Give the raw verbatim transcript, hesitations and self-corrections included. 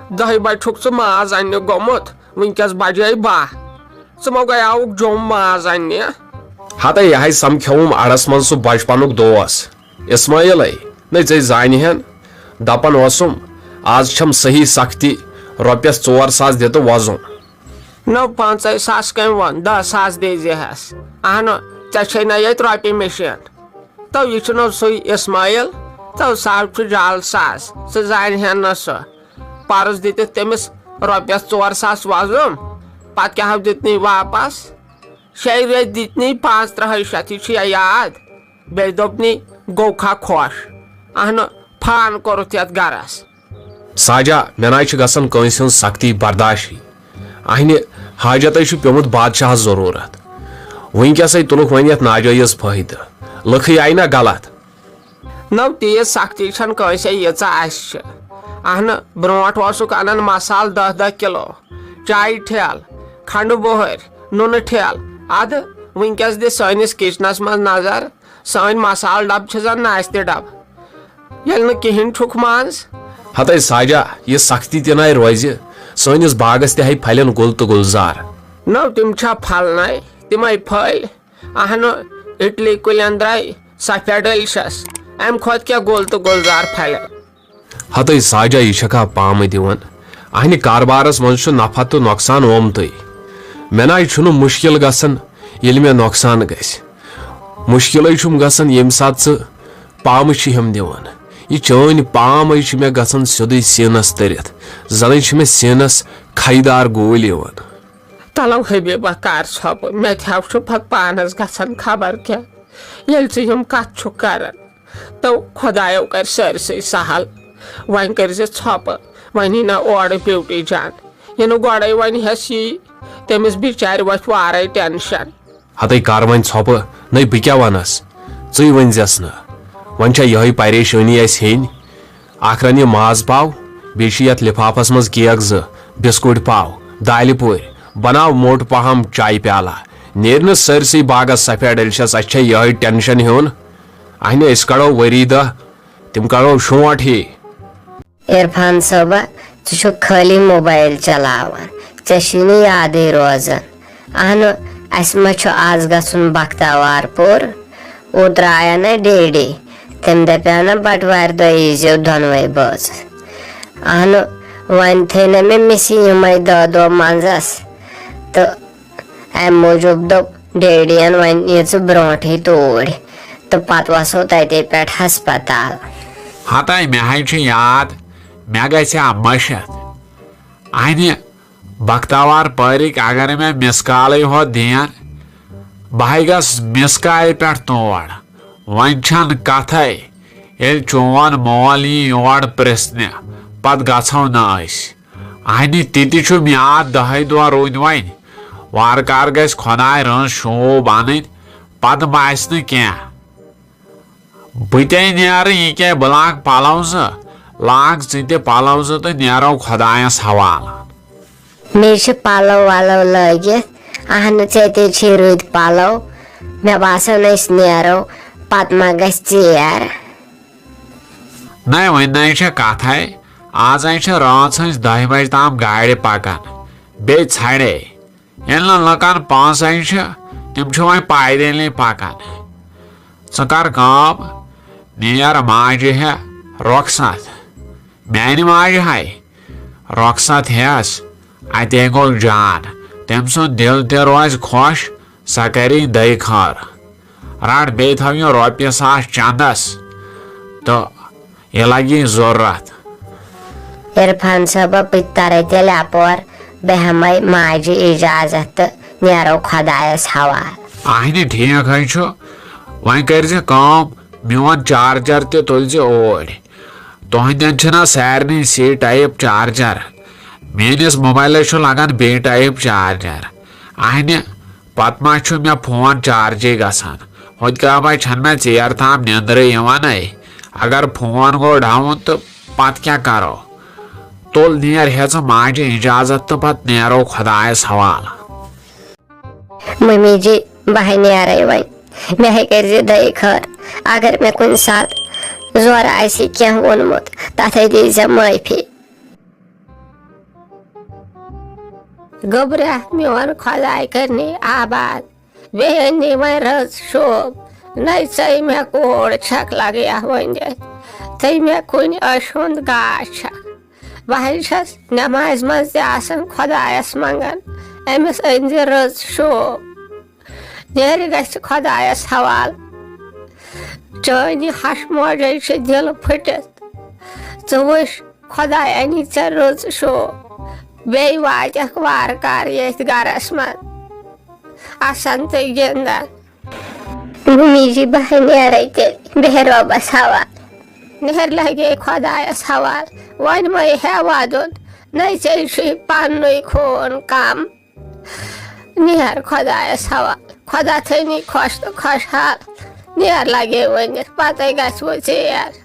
دَہہِ بجہِ چھُکھ ژٕ ماز اننہِ گوٚمُت، وٕنکیٚس بجے باہ۔ ژٕ مہ گٔیاوُکھ جوٚم ماز اننہِ؟ ہتے یہے سمکھیوم اڑس منٛز سُہ بچپنُک دوس اسماعیلے، نٔژے زانہِ ہن۔ دپان اوسُم، آز چھم صحیح سختی، رۄپیس ژور ساس دِ تہٕ وۄزُم۔ نو پانٛژے ساس کٔمۍ ووٚن، دَہ ساس دِ زِہس۔ اہنُ، ژےٚ چھے نہ ییٚتہِ رۄپیہِ مِشیٖن۔ تو یہِ چھُنہٕ سُے اسماعیل، تو سُہ حظ چھُ جعل ساز، ژٕ زانہِ ہن نہٕ سُہ۔ پرُس دِتِتھ تٔمِس رۄپیس ژور ساس وۄزُم، پتہٕ کیٛاہ حظ دیُتنٕے واپس؟ شیٚیہِ ریٚتۍ دِتنٕے پانٛژھ ترٕٛہے شیٚتھ، یہِ چھُ یا یاد؟ بیٚیہِ دوٚپنٕے، گوٚو کھا خۄش؟ اہنُ، فان کوٚرُتھ یتھ گرس۔ ساجا، مےٚ ناے چھِ گژھان کٲنٛسہِ ہٕنٛز سختی برداشٕے۔ اہنہِ حاجتے چھُ پیومُت بادشاہس ضروٗرت۔ وٕنکیٚسے تُلُکھ وۄنۍ یتھ ناجٲیز فٲیدٕ۔ لٕکھٕے آیہِ نا غلط۔ نو تیٖژ سختی چھنہٕ کٲنٛسے ییٖژاہ اسہِ چھِ۔ اہنہٕ، برونٛٹھ اوسُکھ انان مسالہٕ دَہ دَہ کِلو، چایہِ ٹھیلہٕ، کھنڈٕ بۄہٕرۍ، نُنہٕ ٹھیلہٕ۔ ادٕ وٕنکیٚس دِ سٲنِس کچنس منٛز نظر، سٲنۍ مسالہٕ ڈبہٕ چھِ زن ناشتہٕ ڈبہٕ۔ ییٚلہِ نہٕ کِہیٖنۍ چھُکھ منٛز۔ ہتے ساجا، یہِ سختی تہِ نَے روزِ، سٲنِس باغس تہِ ہاے پھلٮ۪ن گُل تہٕ گُلزار۔ نو تِم چھا پھلنَے؟ تِمَے پھٔلۍ۔ اہنُ، اِٹلی کُلٮ۪ن درٛاے سفید ڈٔلۍ چھَس، اَمہِ کھۄتہٕ کیٛاہ گُل تہٕ گُلزار پھلٮ۪ن؟ ہتے ساجا، یہِ چھکھا پامہٕ دِوان؟ اہنہِ کاربارس منٛز چھُ نفع تہٕ نۄقصان اومتُے۔ مےٚ نَے چھُنہٕ مُشکِل گژھان، ییٚلہِ مےٚ نۄقصان گژھِ۔ مُشکِلٕے چھُم گژھان، ییٚمہِ ساتہٕ ژٕ پامہٕ چھِ ہٮ۪م دِوان۔ یہِ چٲنۍ پامَے چھِ مےٚ گژھان سیوٚدُے سیٖنَس تٔرِتھ، زَنٕے چھِ مےٚ سیٖنَس کھَے دار گوٗلۍ یِوان۔ تَلو حبیبہ، کر ژھۄپہٕ، مےٚ تہِ ہا چھُ پَتہٕ پانَس گژھان خبر کیٛاہ، ییٚلہِ ژٕ یِم کَتھٕ چھُکھ کران۔ تو خۄدایو کَرِ سٲرسٕے سہل۔ وۄنۍ کٔرۍ زِ ژھۄپہٕ، وۄنۍ یی نہ اورٕ بیوٹی جان۔ یہِ نہٕ گۄڈَے وۄنۍ ہٮ۪س یی، تٔمِس بِچارِ وۄتھِ وارَے ٹٮ۪نشَن۔ ہتے کر وۄنۍ ژھۄپہٕ، نٔے بہٕ کیٛاہ وَنَس؟ ژٕے ؤنۍ زٮ۪س نہٕ۔ وۄنۍ چھےٚ یِہوٚے پریشٲنی اَسہِ ہیٚنۍ۔ اَکھ رَنہِ ماز پاو، بیٚیہِ چھِ یَتھ لِفافَس منٛز کیک زٕ، بِسکوٗٹ پاو، دالہِ پوٗرۍ، بَناو موٚٹ پَہَم چایہِ پیالہ۔ نیرِ نہٕ سٲرسٕے باغَس سفید ڈیلشَس، اَسہِ چھےٚ یِہوٚے ٹٮ۪نشَن ہیوٚن۔ اَہنہِ أسۍ کَڑو ؤری دَہ، تِم کَڑو شونٛٹھ ہی۔ عرفان صٲبہ، ژٕ چھُکھ خٲلی موبایل چلاوان، ژےٚ چھُے نہٕ یادٕے روزان۔ اہنُ، اَسہِ ما چھُ آز گژھُن بختاوار پوٗر؟ اوترٕ آیا نہ ڈیڈی، تٔمۍ دَپیٛاو نہ بَٹوارِ دۄہ ییٖزیو دۄنوَے بٲژ۔ اہنُ، وۄنۍ تھٲے نہ مےٚ مِسی یِمَے دَہ دۄہ منٛزَس، تہٕ اَمہِ موٗجوٗب دوٚپ ڈیڈیَن، وۄنۍ یہِ ژٕ برونٛٹھٕے توٗرۍ تہٕ پَتہٕ وَسو تَتے پٮ۪ٹھ ہسپتال۔ ہتاے، مےٚ ہاے چھُ یاد، مےٚ گژھِ ہا مٔشِتھ۔ اَنہِ بختاوار پٲرِکۍ اگر مےٚ مِس کالٕے ہوت دِین، بہٕ ہاے گژھ مِس کالہِ پٮ۪ٹھ تور۔ وۄنۍ چھَنہٕ کتھے، ییٚلہِ چون مول یی یور پرژھنہِ، پتہٕ گژھو نہٕ أسۍ۔ اہنہِ، تہِ تہِ چھُم یاد، دَہے دۄہ روٗدۍ وۄنۍ۔ وارٕ کارٕ گژھِ خۄداے رٕژ شوٗب اَنٕنۍ، پتہٕ باسہِ نہٕ کینٛہہ۔ بہٕ تے نیرٕ، یہِ کیٛاہ، بہٕ لاگہٕ پَلو زٕ، لاگ ژٕ تہِ پَلو زٕ تہٕ نیرو خۄدایَس حوالہٕ۔ مےٚ چھِ پَلو وَلو لٲگِتھ، اہنہٕ، ژےٚ تے چھِ رٕتۍ پَلو، مےٚ باسان أسۍ نیرو، پَتہٕ ما گژھِ ژیر۔ نَے، وۄنۍ نَے چھےٚ کَتھَے، آز ہے چھِ رٲژ ہٕنٛز دَہہِ بجہِ تام گاڑِ پَکان، بیٚیہِ ژھَڑے۔ ییٚلہِ نہٕ لُکَن پونٛسَے چھِ، تِم چھِ وۄنۍ پایدٔلۍ پَکان۔ ژٕ کَر کٲم، نیر ماجہِ ہےٚ رۄخصت۔ میٛانہِ ماجہِ ہاے رۄخصت ہٮ۪س، اَتے گوٚو جان۔ تٔمۍ سُنٛد دِل تہِ روزِ خۄش، سۄ کَرِ دَے خٲر۔ رَٹ بیٚیہِ تھاو یہِ رۄپیہِ ساس چَندَس تہٕ یہِ لَگہِ ضروٗرت۔ عرفان صٲبہ، بہٕ تہِ ترے تیٚلہِ اپور، بہٕ ہٮ۪مے ماجہِ اجازت تہٕ نیرو خۄدایس حوالہٕ۔ اہنہِ، ٹھیٖک ہے چھُ، وۄنۍ کٔرۍ زِ کٲم، میون چارجر تہِ تُلۍ زِ اوٗرۍ۔ تُہنٛدٮ۪ن چھِنہ سارنٕے سی ٹایپ چارجر، میٲنِس موبایلس چھُ لگان بی ٹایپ چارجر۔ اہنہِ، پتہٕ ما چھُ مےٚ فون چارجے گژھان؟ ہُتہِ کابہ چھَنہٕ مےٚ ژیر تام نیٚنٛدرٕے یِوانٕے۔ اگر فون گوٚو ڈاوُن تہٕ پتہٕ کیٛاہ کرو؟ تُل نیر، ہیٚژٕ ماجہِ اجازت تہٕ پتہٕ نیرو خۄدایس حوالہٕ۔ مٔمی جی، بہٕ ہے نیرے وۄنۍ۔ مےٚ ہے کٔرۍ زِ دَے خٲر۔ اگر مےٚ کُنہِ ساتہٕ زورٕ آسہِ کینٛہہ ووٚنمُت، تَتھ ہے دی زِ معٲفی۔ گوٚبرا میون خۄداے کٔرنی آباد، بیٚیہِ أنۍ نی وۄنۍ رٕژ شوٗب۔ نَے ژَے مےٚ کوڑ چھَکھ لَگیا ؤنِتھ، تٔمۍ مےٚ کُنہِ أچھ ہُنٛد گاش چھَکھ۔ بہٕ حظ چھَس نٮ۪مازِ منٛز تہِ آسان خۄدایَس منٛگان، أمِس أنۍ زِ رٕژ شوٗب۔ نیرِ گژھِ خۄدایَس حوال۔ چٲنی ہَش موجے چھِ دِل پھٕٹِتھ۔ ژٕ وٕچھ، خۄداے اَنی ژےٚ رٕژ شوٗب، بیٚیہِ واتٮ۪کھ وارٕ کارٕ ییٚتھۍ گَرَس منٛز، اَسَن تہٕ گِنٛدان۔ بُنی جی، بہٕ ہے نیرَے تیٚلہِ، بیٚہہ رۄبَس حوال۔ نیر لگے خۄدایَس حوال، وۄنۍ مَے ہے وَدُن، نَے ژےٚ چھُے پَننُے خوٗن کَم۔ نیر خۄدایَس حوال، خۄدا تھٲینی خۄش تہٕ خۄشحال۔ نیر لگے ؤنِتھ، پَتَے گژھِ وۄنۍ ژیر۔